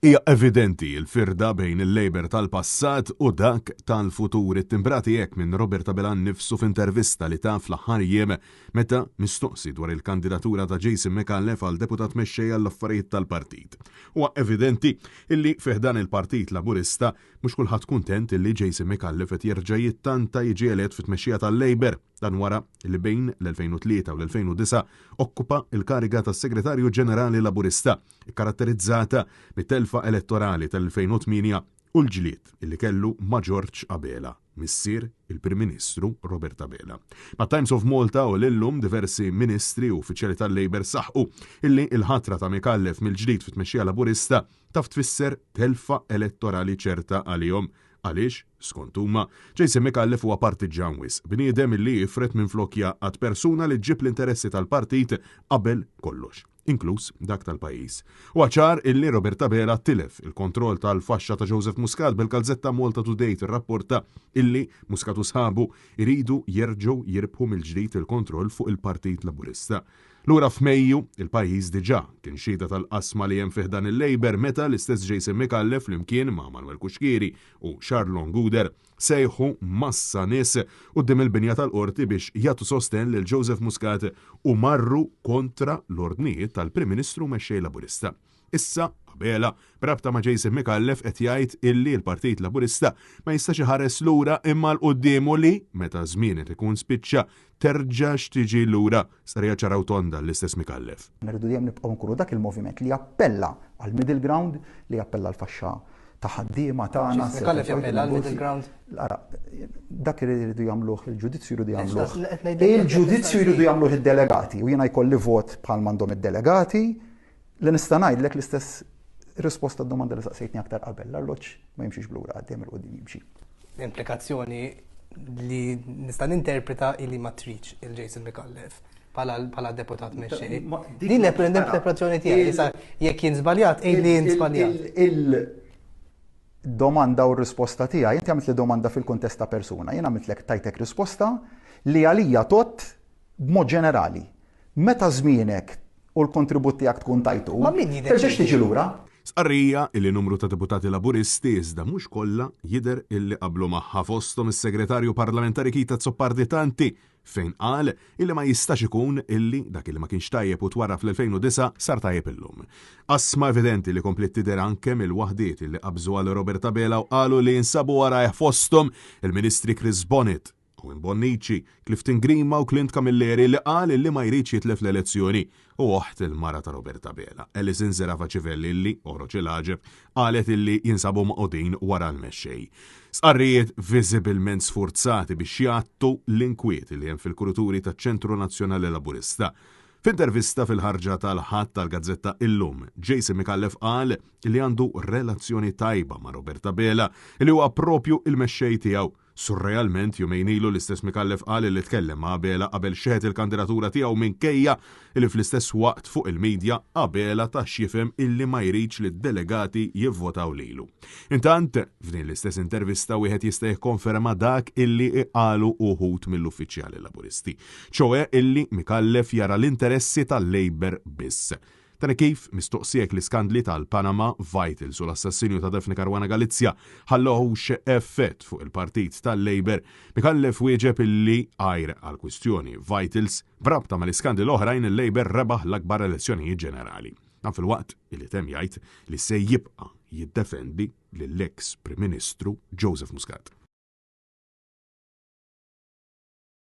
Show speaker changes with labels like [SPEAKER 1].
[SPEAKER 1] Hija evidenti l-firda bejn il-Labour tal-passat u dak tal-futur, ittimbrati hekk minn Robert Abela nnifsu f'intervista li ta fl-aħħar jiem meta mistoqsi dwar il-kandidatura ta' Jason Micallef għal Deputat Mexxej għall-Affarijiet tal-Partit. Huwa evidenti illi fi ħdan il-Partit Laburista mhux kulħadd kuntent illi Jason Micallef qed jerġa' jittanta jiġi elett fit-tmexxija tal-Labour. Dan wara li bejn l-2003 u l-2009 okkupa l-kariga ta' Segretarju Ġenerali Laburista, ikkaratterizzata mit-telfa elettorali tal-2008 u l-ġlied li kellu ma' George Abela, missier il-Prim Ministru Robert Abela. Mat-Times of Malta u l-Illum diversi ministri u uffiċjali tal-Labour saħqu illi l-ħatra ta' Micallef mill-ġdid fit-tmexxija Laburista taf tfisser telfa elettorali ċerta għalihom għaliex, skont huma, Jason Micallef huwa partiġġan wisq, bniedem illi jifred minflok jgħaqqad, persuna li ġġib l-interessi tal-partit qabel kollox, inkluż dak tal-pajjiż. Huwa ċar illi Robert Abela tilef il-kontroll tal-faxxa ta' Joseph Muscat bil-gazzetta Malta Today tirrapporta illi Muscat u sħabu jridu jerġgħu jirbħu mill-ġdid il-kontroll fuq il-Partit Laburista. Lura f'Mejju, il-pajjiż diġà kien xhieda tal-qasma li hemm fi ħdan il-Labour meta l-istess Jason Micallef flimkien ma' Manuel Cuschieri u Charlon Gouder sejħu massa nies quddiem il-binja tal-Qorti biex jagħtu sostenn lil Joseph Muscat u marru kontra l-ordnijiet tal-Prim Ministru u Mexxej Laburista. Issa, Abela, b'rabta ma' Jason Micallef qed jgħid illi l-Partit Laburista ma jistax iħares lura imma 'l quddiem u li, meta żmienet ikun spiċċa, terġax tiġi lura, stqarrija ċara u tonda l-istess Micallef.
[SPEAKER 2] Irridu dejjem nibqgħu nkunu dak il-moviment li jappella għall-middle ground, li jappella għall-faxxa ta' ħaddiema tagħna.
[SPEAKER 3] Micallef jappella għall-middle ground?
[SPEAKER 2] Ara, dak iridu jagħmluh il-ġudizzju jridu jagħmluh. Il-ġudizzju jridu jagħmluh id-delegati u jiena jkolli vot bħal m'għandhom id-delegati li nista' ngħidlek l-istess risposta d-domanda li saqsejtni aktar qabel. L-arloġġ ma jimxix blura, għaddejjem il-qudiem jimxi.
[SPEAKER 3] Implikazzjoni li nista' ninterpreta illi ma tridx il-Jason Micallef bħala deputat mexxej. Din l-interpretazzjoni tiegħi issa jekk jien żbaljat, għid li jien żbaljat.
[SPEAKER 2] Il-domanda u r-risposta tiegħi, inti għamilt li domanda fil-kuntest ta' persuna, jien għamiltlek tajtek risposta li għalija tot b'mod ġenerali. Meta żmienek u l-kontribut tiegħek tkun tajtu, terġax tiġi lura.
[SPEAKER 1] Stqarrija illi numru ta' deputati Laburisti, iżda mhux kollha, jidher illi qablu magħha fosthom is-Segretarju Parlamentari Keith Azzopardi Tanti fejn qal illi ma jistax ikun illi dak illi ma kienx tajjeb u twarrab fl-2009 sar tajjeb illum. Qasma evidenti li kompliet tidher anke mill-waħdiet illi qabżu għal Robert Abela u qalu li jinsabu warajh fosthom il-Ministri Chris Bonett, Owen Bonnici, Clifton Grima u Clint Camilleri li qal li ma jridx jitlef l-elezzjoni u oħt il-mara ta' Robert Abela, Alison Zerafa Civelli li, oħroġ il-għaġeb, qalet illi jinsabu magħqudin wara l-mexxej. Stqarrijiet viżibilment sfurzati biex jgħattu l-inkwiet li hemm fil-kuruturi taċ-Ċentru Nazzjonali Laburista. F'intervista fil-ħarġa tal-Ħadd tal-gazzetta Illum, Jason Micallef qal li għandu relazzjoni tajba ma' Robert Abela li huwa propju il-mexxej tiegħu. Surrealment, jumejn ilu l-istess Micallef qal li tkellem ma' Abela qabel xeħet il-kandidatura tiegħu minkejja li fl-istess waqt fuq il-media Abela ta x'jifhem illi ma jridx li d-delegati jivvotaw lilu. Intant, f'din l-istess intervista wieħed jista' jikkonferma dak illi qalu uħud mill-uffiċjali Laburisti, ċoe illi Micallef jara l-interessi tal-Labour biss. Dan hekk kif, mistoqsi jekk l-iskandli tal-Panama, Vitals u l-assassinju ta' Daphne Caruana Galizia ħallewx effett fuq il-Partit tal-Labour, Micallef wieġeb illi għajr għall-kwistjoni Vitals, b'rabta mal-iskandli l-oħrajn il-Labour rebaħ l-akbar elezzjonijiet ġenerali. Dan filwaqt illi temm jgħid li se jibqa' jiddefendi lill-eks Prim Ministru Joseph Muscat.